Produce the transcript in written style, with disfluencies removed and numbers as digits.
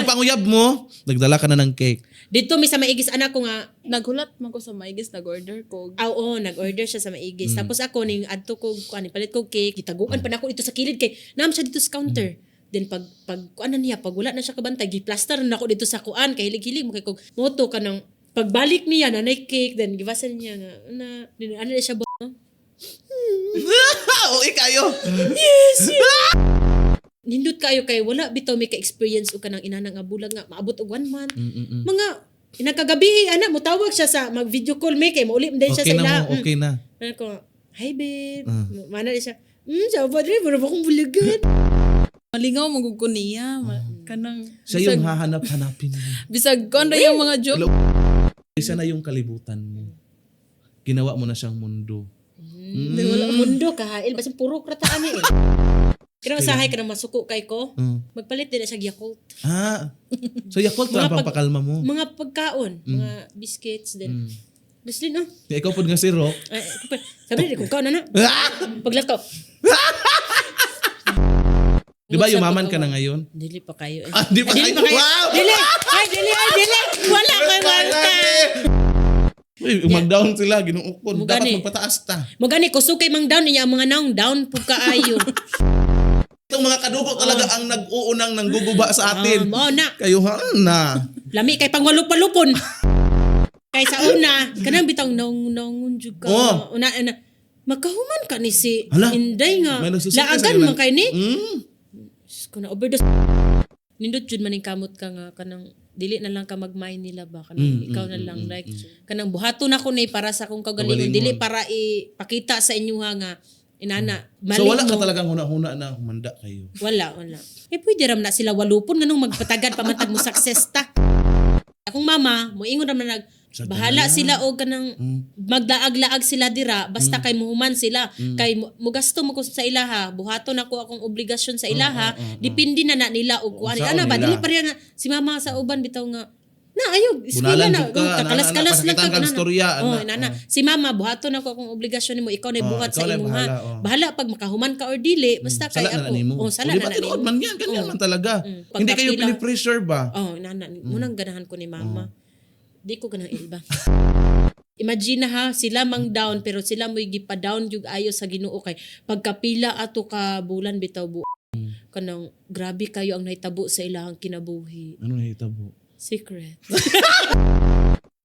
pagpanguyab mo, nagdala ka na ng cake. Dito mi sa Maigis, anak ko nga. Naghulat man ko sa Maigis, nag-order ko. Ah, oo, nag-order siya sa Maigis. Tapos ako ning adto ko kuan, palit ko cake, gitaguan pa nako dito sa kilid kay naam siya dito sa counter. Then pag kuan na niya, pag wala na siya kabantay, giplaster na nako dito sa kuan kay hilig-hilig mo kay kog moto ka nang pagbalik niya nanay cake, then gibasan niya nga na then, ano na siya ba? Uy, kayo. Nindot kayo kay wala bitaw may ka-experience og kanang inana nga bulag nga maabot og one month. Mga inagkagabi ana motawag siya sa mag video call may kay mauli man din siya Okay sa na ila. mo, okay na. Ano ko, "Hi babe." Mana siya. Sa padre, mura ba akong bulagan?" Malingaw mo ko niya. Kanang Siya yung hahanap-hanapin mo. Bisag kon ra yung mga joke. Hello. Siya na yung kalibutan mo. Ginawa mo na siyang mundo. Hindi, wala mundo kahail. Basta puro krataan eh. Kaya usahay ka na masuko kay ko. Magpalit din na siya Yakult. Ah. So Yakult ra Mga ang pampakalma mo. Mga pagkaon, mga biscuits din. Gusto no? Ya, ikaw pod nga si Rock. Ay, sabi rin, kung kaon na na. Paglakaw. Di ba yumaman ka na ngayon? Dili pa kayo eh. Ah, di pa Dili kayo. pa kayo. Wow! Dili! Ay, dili! Ay, dili! Wala kay Walta! Uy, umag-down sila, Ginoo ko. Mo Dapat gani. magpataas ta. Mo gani, kusog kay mang down niya ang mga naong down po kaayo. Itong mga kadugo talaga ang nag-uunang nangguguba sa atin. Mo na. Kayo ha na. Lami kay pangwalup-walupon. Kay sa una, kanang bitang naong naongon jud ka. Oh. Una, una, makahuman ka ni si Hala. Inday nga. May nagsusulti Laagan sa'yo man kay ni. Diyos ko na overdose. Nindot jud maning kamot ka nga kanang dili na lang ka mag-mind nila ba, kanang ikaw na lang, like kanang buhaton ako ni para sa akong kagalingon, Kagalingon. dili para ipakita sa inyo ha nga inana mali So wala ka mo. talagang huna-huna na humanda kayo. Wala, wala. Eh, pwede ram na sila walupon nganong magpatagad pamantag mo success ta. Akong mama, moingon ram na nag Sa bahala dala. sila og kanang maglaag-laag sila dira basta kay muhuman sila, kay mugasto mo ko sa ilaha, buhaton ako akong obligasyon sa ilaha, depende na na nila og kuan Unsaon ana ba nila. dili pareha nga si mama sa uban bitaw nga na ayo eskwela Bunalan na jud ka, ana, kalas-kalas ana, lang ka pasakitan kag ana. istorya, Oh, ana. inana. Si mama, buhaton ako akong obligasyon nimo, ikaw na Oh, buhat ikaw sa na imuha, bahala, oh. bahala pag makahuman ka or dili, basta kay Sala na ako na nimo. oh, sala O, di na ba na tinuod nimo. man yan, ganyan man talaga. Mm. Hindi kayo Pagkapila. pinipressure ba? Oh, nana, munang ganahan ko ni mama. Di ko ganang ilba. Imagine na ha, sila mang down pero sila mo'y gipa-down jug ayo sa Ginoo kay pagkapila ato ka bulan bitaw bu. Kanang grabe kayo ang nahitabo sa ilahang kinabuhi. Ano nahitabo? Secret.